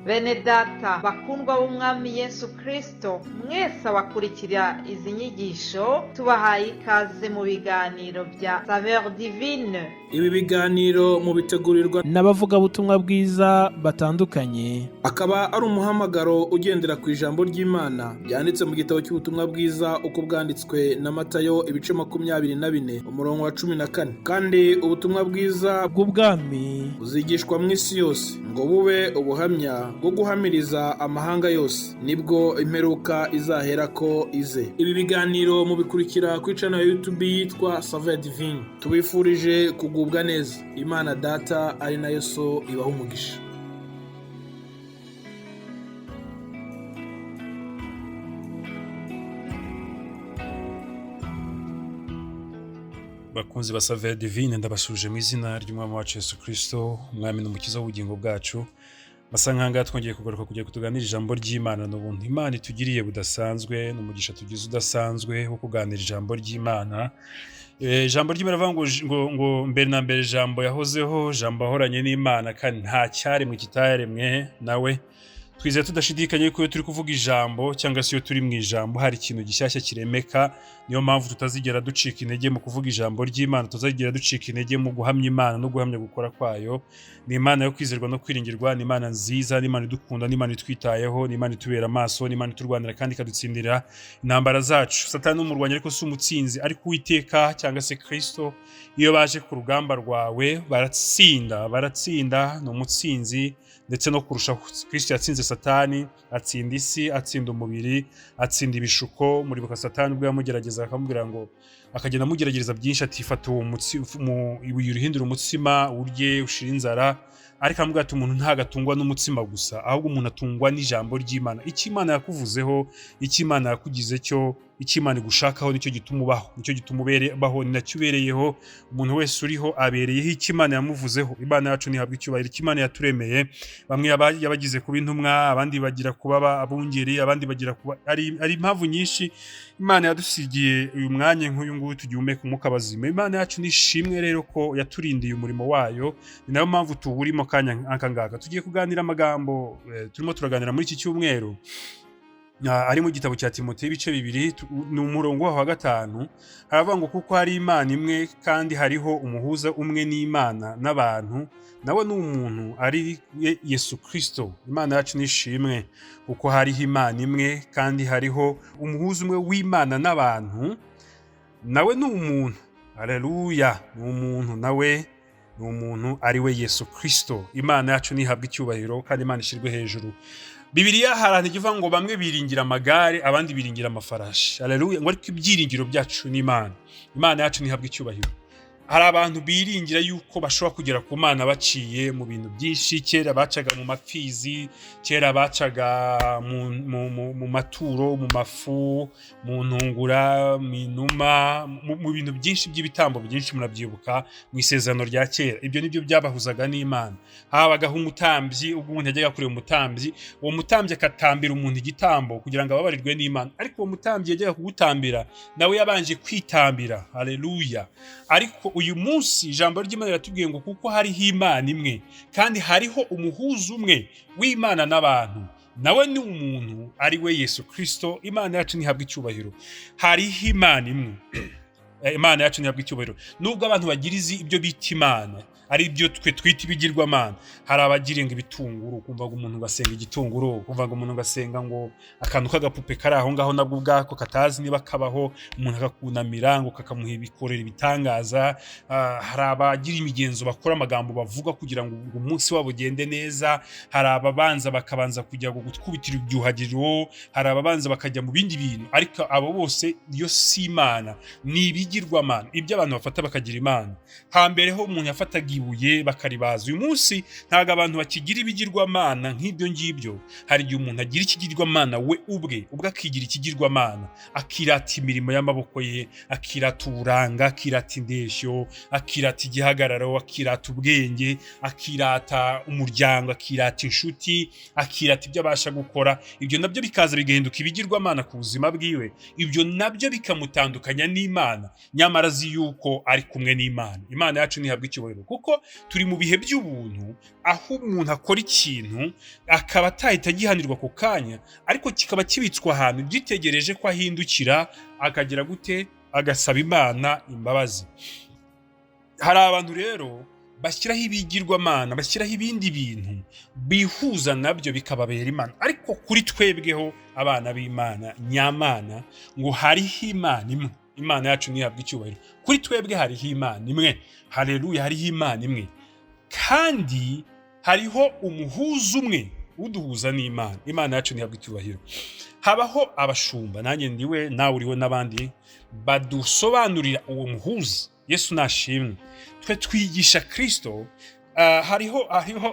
Bene data bakundwa b'Umwami Yesu Kristo, mwese abakurikira izi nyigisho, tubahaye ikaze mu biganiro bya Saveur Divine. Ibi biganiro mubitegurirwa n'abavugabutumwa bwiza batandukanye, akaba ari umuhamagaro ugendera ku ijambo ry'Imana ryanditse mu gitabo cy'ubutumwa bwiza uko bwanditswe na Matayo, ibice 24, umurongo wa 14. Kandi ubutumwa bwiza bw'ubwami buzigishwa mu isi yose ngo bube ubuhamya bwo guhamiriza amahanga yose, nibwo imperuka izaherako ize. Ibi biganiro mubikurikira kuri channel ya YouTube yitwa Saveur Divine. Tubifurije kugubwa neza. Imana Data ari nayo So ibaha umugisha. Bakunzi ba Saveur Divine, ndabasuje mu izina ry'Umwami wacu Yesu Kristo, Umwami n'Umukiza w'ubugingo bwacu. Masa nk'ahangaha twongeye kugaruka kugira ngo tuganire ijambo ry'Imana. Ni ubuntu Imana itugiriye budasanzwe, ni umugisha tugize udasanzwe wo kuganira ijambo ry'Imana. Ijambo ry'Imana rivuga ngo mbere na mbere ijambo yahozeho, ijambo ahoranye n'Imana, kandi nta cyaremwe kitaremwe nawe. Twizeye tudashidikanya ko iyo turi kuvuga ijambo cyangwa se iyo turi mu ijambo hari ikintu gishyashya kiremeka. Niyo mpamvu tutazigera ducika intege mu kuvuga ijambo ry'Imana, tutazigera ducika intege mu guhamya Imana no guhamya gukora kwayo. Ni Imana yo kwizerwa no kwiringirwa, ni Imana nziza, ni Imana idukunda, ni Imana itwitayeho, ni Imana itubera amaso, ni Imana iturwanira kandi ikadutsindira intambara zacu. Satani ni umurwanyi ariko si umutsinzi, ariko Uwiteka cyangwa se Kristo iyo baje ku rugamba rwawe baratsinda, baratsinda, ni umutsinzi ndetse no kurushaho. Kristo yatsinze Satani, atsinda isi, atsinda umubiri, atsinda ibishuko. Muribuka Satani ubwo yamugerageza akamubwira ngo, akagenda amugerageza byinshi, ati fata uwo mutsi, ibuye urihindure umutsima urye ushire inzara. Ariko aramubwira ati umuntu ntagatungwa n'umutsima gusa, ahubwo umuntu atungwa n'ijambo ry'Imana. Icyo Imana yakuvuzeho, icyo Imana yakugize cyo, icyo Imana igushakaho, nicyo gituma ubaho, nicyo gituma ubaho, ni nacyo ubereyeho. Umuntu wese uriho abereyeho icyo Imana yamuvuzeho. Imana yacu ntihabwa icyubahiro. Icyo Imana yaturemeye, bamwe yabagize kuba intumwa, abandi bagira kuba abungeri, abandi bagira kuba, ari impamvu nyinshi Imana yadusigiye uyu mwanya nk'uyu nguyu tugihumeka umwuka bazima. Imana yacu ni ishimwe rero ko yaturindiye umurimo wayo, ni nayo mpamvu tuwurimo kanya aka ngaka. Tugiye kuganira amagambo turimo turaganira muri iki cyumweru, ari mu gitabo cya Timoteyo ibice 2, ni umurongo waho wa 5. Haravuga ngo kuko hari Imana imwe kandi hariho umuhuza umwe n'Imana n'abantu, nawe ni umuntu ari Yesu Kristo. Imana yacu ni ishimwe kuko hariho Imana imwe kandi hariho umuhuza umwe w'Imana n'abantu, nawe ni umuntu. Haleluya, ni umuntu, nawe ni umuntu ari we Yesu Kristo. Imana yacu nihabwe icyubahiro kandi Imana ishyirwe hejuru. Bibiliya hari ivuga ngo bamwe biringira amagare, abandi biringira amafarashi. Haleluya, ngo ariko ibyiringiro byacu ni Imana. Imana yacu nihabwe icyubahiro. Hari abantu biringira yuko bashobora kugera ku Mana baciye mu bintu byinshi. Kera bacaga mu mapfizi, kera bacaga mu maturo, mu mafu, mu ntungura, mu inuma, mu bintu byinshi by'ibitambo byinshi, murabyibuka mu isezerano rya kera. Ibyo nibyo byabahuzaga n'Imana. Habagaho umutambyi, ubwo umuntu yajyaga kureba umutambyi, uwo mutambyi akatambira umuntu igitambo kugira ngo ababarirwe n'Imana. Ariko uwo mutambyi yajyaga kugutambira nawe yabanje kwitambira. Haleluya. Ariko uyu munsi ijambo ry'Imana riratubwiye ngo kuko hariho Imana imwe kandi hariho umuhuza umwe w'Imana n'abantu, nawe ni umuntu ari we Yesu Kristo. Imana yacu ntihabwa icyubahiro. Hariho Imana imwe. Imana yacu ntihabwa icyubahiro. Nubwo abantu bagira ibyo bita Imana, ari ibyo twe twita ibigirwamana, hari abagira ngo ibitunguru, kumva ngo umuntu gasenga igitunguru, kumva ngo umuntu gasenga ngo akantu k'agapupe kari aho ngaho nabwo ubwako katazi niba kabaho, umuntu akakunamira ngo kakamuha ibikorera ibitangaza. Hari abagira imigenzo bakora amagambo bavuga kugira ngo umunsi wabo ugende neza. Hari ababanza bakabanza kujya gukubitira ibyuhagiriro, hari ababanza bakajya mu bindi bintu. Ariko abo bose yo si Imana, ni ibigirwamana, ibyo abantu bafata bakagira Imana. Hambere ho umuntu yafataga ibuye bakaribaza. Uyu munsi ntago abantu bakigira ibigirwamana nk'ibyo ngibyo. Hari igihe umuntu agira ikigirwamana we ubwe akigira ikigirwamana, akirata imirimo y'amaboko ye, akirata uburanga, akirata indeshyo, akirata igihagararo, akirata ubwenge, akirata umuryango, akirata inshuti, akirata ibyo abasha gukora. Ibyo nabyo bikaza bigahinduka ibigirwamana ku buzima bwiwe, ibyo nabyo bikamutandukanya n'Imana, nyamara azi yuko ari kumwe n'Imana. Imana yacu ntihabwa icyubahiro kuko Kuko turi mu bihe by'ubuntu, aho umuntu akora ikintu akaba atahita agihanirwa ako kanya, ariko kikaba kibitswe ahantu gitegereje ko ahindukira, akagira gute? Agasaba Imana imbabazi. Hari abantu rero bashyiraho ibigirwamana, bashyiraho ibindi bintu bihuza nabyo bikababera Imana. Ariko kuri twebweho abana b'Imana nyamana, ngo hariho Imana imwe. Imana yacu ntihabwe icyubahiro. Kuri twebwe hariho Imana imwe, haleluya! Hariho Imana imwe, kandi hariho umuhuza umwe uduhuza n'Imana. Imana yacu ntihabwe icyubahiro. Habaho abashumba, nanjye ndiwe, nawe uriwe, n'abandi badusobanurira uwo muhuza. Yesu nashimwe. Twe twigisha Kristo. Hariho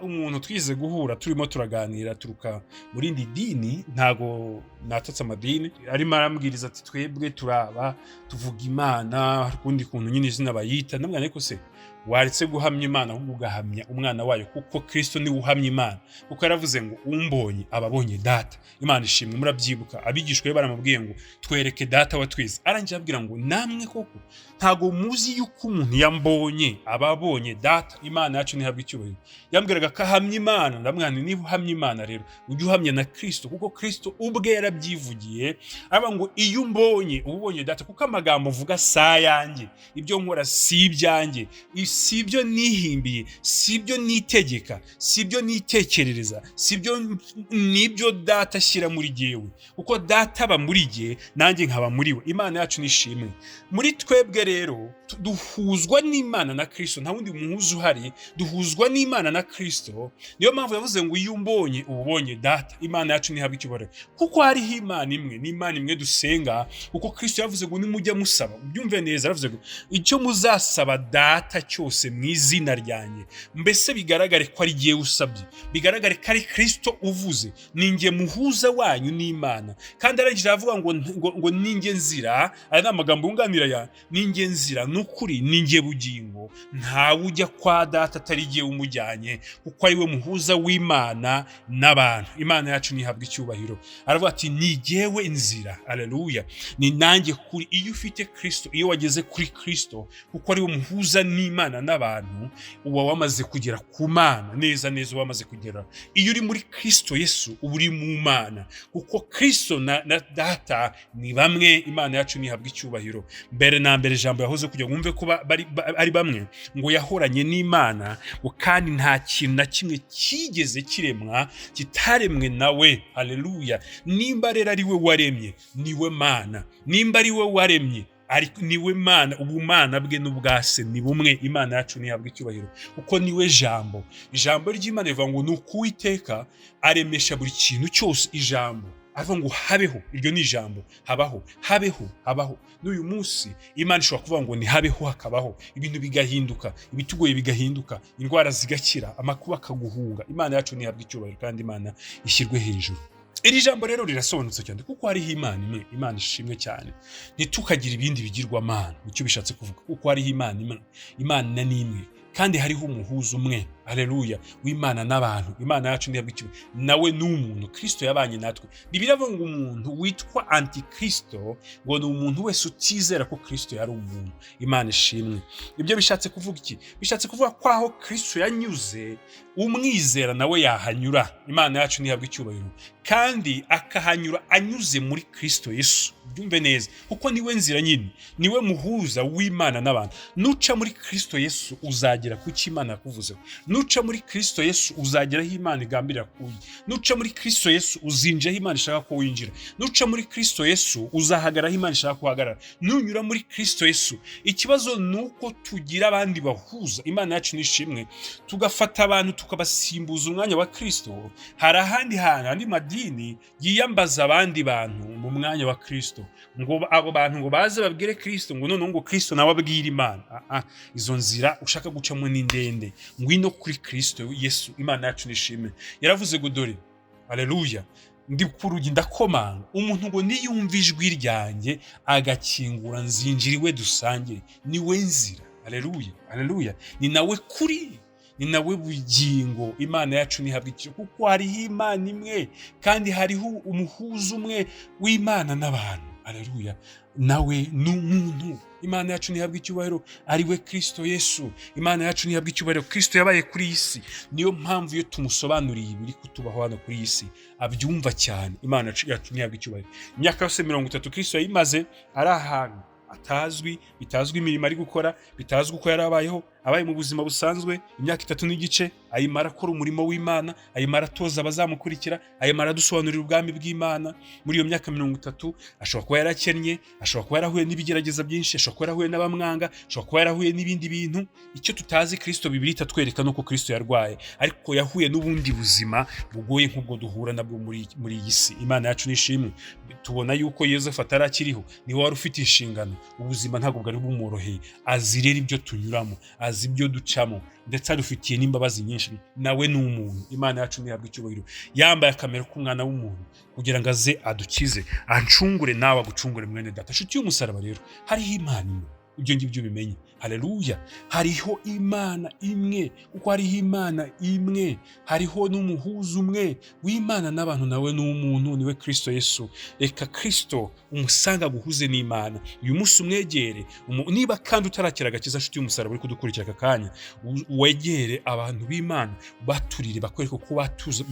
umuntu twize guhura, turimo turaganira, turuka mu rindi dini, ntago natatse amadini, arimo arambwiriza ati: "Twebwe turaba tuvuga Imana, hari ukundi kuntu nyine izina bayita." Ndamubwira: "Ariko se waretse guhamya Imana, ahubwo ugahamya umwana wayo?" Kuko Kristo niwe uhamya Imana, kuko yaravuze ngo: "Umbonye aba abonye Data." Imana ishimwe. Murabyibuka, abigishwa be baramubwiye ngo: "Twereke Data wa twese." Arangije ababwira ngo: "Namwe koko ntago muzi yuko umuntu yambonye aba abonye Data?" Imana yacu ntihabwe icyubahiro. Yambwiraga ko ahamya Imana. Ndamubwira nti: "Niba uhamya Imana rero, ujye uhamya na Kristo," kuko Kristo ubwe yarabyivugiye, aravuga ngo: "Iyo umbonye uba ubonye Data, kuko amagambo mvuga si ayanjye, ibyo nkora si ibyanjye, si ibyo nihimbiye, si ibyo nitegeka, si ibyo nitekerereza, si ibyo, nibyo Data ashyira muri jyewe, kuko Data aba muri jye, nanjye nkaba muri we." Imana yacu nishimwe. Muri twebwe rero duhuzwa n'Imana na Kristo, nta wundi muhuza uhari, duhuzwa n'Imana na Kristo. Niyo mpamvu yavuze ngo: "Iyo umbonye uba ubonye Data." Imana yacu ntihabwe icyubahiro, kuko hariho Imana imwe, ni Imana imwe dusenga. Kuko Kristo yavuze ngo: "Nimujya musaba," ubyumve neza, yaravuze ngo: "Icyo muzasaba Data cyose mu izina ryanjye, mbese bigaragare ko ari jyewe usabye, bigaragare ko ari Kristo uvuze, ni njye muhuza wanyu n'Imana." Kandi arangije aravuga ngo "Ni njye nzira." Aya ni amagambo yunganira ya: "Ni njye nzira n'ukuri, ni njye bugingo, ntawe ujya kwa Data atari jyewe umujyanye," kuko ari we muhuza w'Imana n'abantu. Imana yacu ntihabwa icyubahiro. Aravuga ati: "Ni jyewe nzira," aleluya, "ni nanjye kuri." Iyo ufite Kristo, iyo wageze kuri Kristo, kuko ari we muhuza n'Imana n'abantu, uba wamaze kugera ku Mana neza neza, uba wamaze kugera. Iyo uri muri Kristo Yesu, uba uri mu Mana, kuko Kristo na Data ni bamwe. Imana yacu ntihabwa icyubahiro. Mbere na mbere ijambo yahoze, kugira ngo wumve ko ari bamwe, ngo yahoranye n'Imana, ngo kandi nta kintu na kimwe cyigeze kiremwa kitaremwe nawe. Haleluya! Nimba rero ari we waremye, niwe Mana. Nimba ari we waremye, niwe Mana. Ubumana bwe n'ubwa Se ni bumwe. Imana yacu ntihabwa icyubahiro, kuko niwe jambo. Ijambo ry'Imana rivuga ngo: "Ni Uwiteka aremesha buri kintu cyose ijambo." Aravuga ngo: "Habeho," iryo ni ijambo, habaho, habeho, habaho. N'uyu munsi Imana ishobora kuvuga ngo: "Ntihabeho," hakabaho, ibintu bigahinduka, ibitugoye bigahinduka, indwara zigakira, amakuba akaguhunga. Imana yacu ntihabwa icyubahiro, kandi Imana ishyirwe hejuru. Iri jambo rero rirasobanutse cyane, kuko hariho Imana imwe. Imana ishimwe cyane. Ntitukagire ibindi bigirwamana, nicyo bishatse kuvuga, kuko hariho Imana imwe. Imana ni imwe, kandi hariho umuhuza umwe, aleluya, w'Imana n'abantu. Imana yacu ntihabwa icyubahiro. Nawe ni umuntu, Kristo yabanye natwe. Bibiliya ivuga ngo umuntu witwa antikristo ngo ni umuntu wese utizera ko Kristo yari umuntu. Imana ishimwe. Ibyo bishatse kuvuga iki? Bishatse kuvuga ko aho Kristo yanyuze, umwizera nawe yahanyura. Imana yacu ntihabwa icyubahiro. Kandi akahanyura anyuze muri Kristo Yesu. Byumve neza, kuko niwe nzira nyine, niwe muhuza w'Imana n'abantu. Nuca muri Kristo Yesu, uzagera ku cyo Imana yakuvuzeho. Nuca muri Kristo Yesu, uzagera aho Imana igambirira kuyi. Nuca muri Kristo Yesu, uzinjira aho Imana ishaka ko winjira. Nuca muri Kristo Yesu, uzahagarara aho Imana ishaka ko uhagarara. Nunyura muri Kristo Yesu. Ikibazo ni uko tugira abandi bahuza. Imana yacu nishimwe. Tugafata abantu tukabasimbuza umwanya wa Kristo. Hari ahandi hantu, andi madini yiyambaza abandi bantu mu mwanya wa Kristo, ngo abo bantu ngo baze babwire Kristo, ngo noneho ngo Kristo nawe abwire Imana. Ah, ah, izo nzira ushaka gucamo ni ndende. Ngwino kuri Kristo Yesu. Imana yacu nishimwe. Yaravuze ngo: "Dore," aleluya, "ndi ku rugi ndakomanga. Umuntu ngo niyumva ijwi ryanjye agakingura, nzinjira iwe dusangire." Niwe nzira, aleluya, aleluya, ni nawe kuri, ni nawe bugingo. Imana yacu ntihabwa icyubahiro, kuko hariho Imana imwe, kandi hariho umuhuza umwe w'Imana n'abantu. Aleluya! Nawe ni umuntu. Imana yacu ntihabwa icyubahiro, ari we Kirisito Yesu. Imana yacu ntihabwa icyubahiro. Kirisito yabaye kuri iyi si, niyo mpamvu iyo tumusobanuriye ibiri kutubaho hano kuri iyi si abyumva cyane. Imana yacu ntihabwa icyubahiro. Imyaka yose 30 Kirisito yayimaze ari ahantu atazwi, bitazwi imirimo ari gukora, bitazwi uko yari abayeho, abaye mu buzima busanzwe. Imyaka 3 n'igice ayimara akora umurimo w'Imana, ayimara atoza abazamukurikira, ayimara adusobanurira ubwami bw'Imana. Muri iyo myaka 30 ashobora kuba yarakennye, ashobora kuba yarahuye n'ibigerageza byinshi, ashobora kuba yarahuye n'abamwanga, ashobora kuba yarahuye n'ibindi bintu. Icyo tutazi, Kirisito, Bibiliya itatwereka, nuko Kirisito yarwaye, ariko yahuye n'ubundi buzima bugoye nk'ubwo duhura nabwo muri iyi si. Imana yacu nishimwe. Tubona yuko Yosefu atarakiriho, niwe wari ufite inshingano. Ubuzima ntabwo bwari bumworoheye. Azi rero ibyo tunyuramo, azi ibyo ducamo, ndetse adufitiye n'imbabazi nyinshi. Nawe ni umuntu. Imana yacu ntihabwa icyubahiro. Yambaye akamero k'umwana w'umuntu kugira ngo aze adukize, ancungure, nawe agucungure, mwene data, nshuti y'umusaraba. Rero hariho Imana imwe, ibyo ngibyo bimenye. Haleluya! Hariho Imana imwe. Kuko hariho Imana imwe, hariho n'umuhuza umwe w'Imana n'abantu, nawe ni umuntu, niwe Kirisito Yesu. Reka Kirisito umusanga aguhuze n'Imana uyu munsi, umwegere. Niba kandi utarakira agakiza, nshuti y'umusaraba uri kudukurikira aka kanya, wegere abantu b'Imana, baturire, bakwereke uko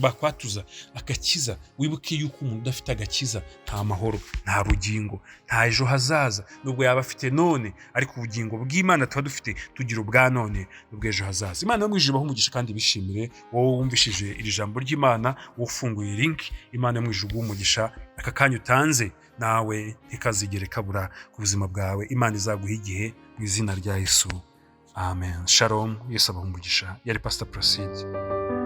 bakwatuza agakiza. Wibuke yuko umuntu udafite agakiza nta mahoro, nta bugingo, nta ejo hazaza, nubwo yaba afite none. Ariko ubugingo bw'Imana tuba dufite, tugira ubwa none n'ubw'ejo hazaza. Imana yo mu ijuru ibahe umugisha kandi bishimire wowe wumvishije iri jambo ry'Imana, wowe ufunguye link. Imana yo mu ijuru iguhe umugisha. Aka kanya utanze nawe ntikazigere kabura ku buzima bwawe. Imana izaguha igihe mu izina rya Yesu. Amen. Shalom. Yesu abahe umugisha. Yari Pastor Placide.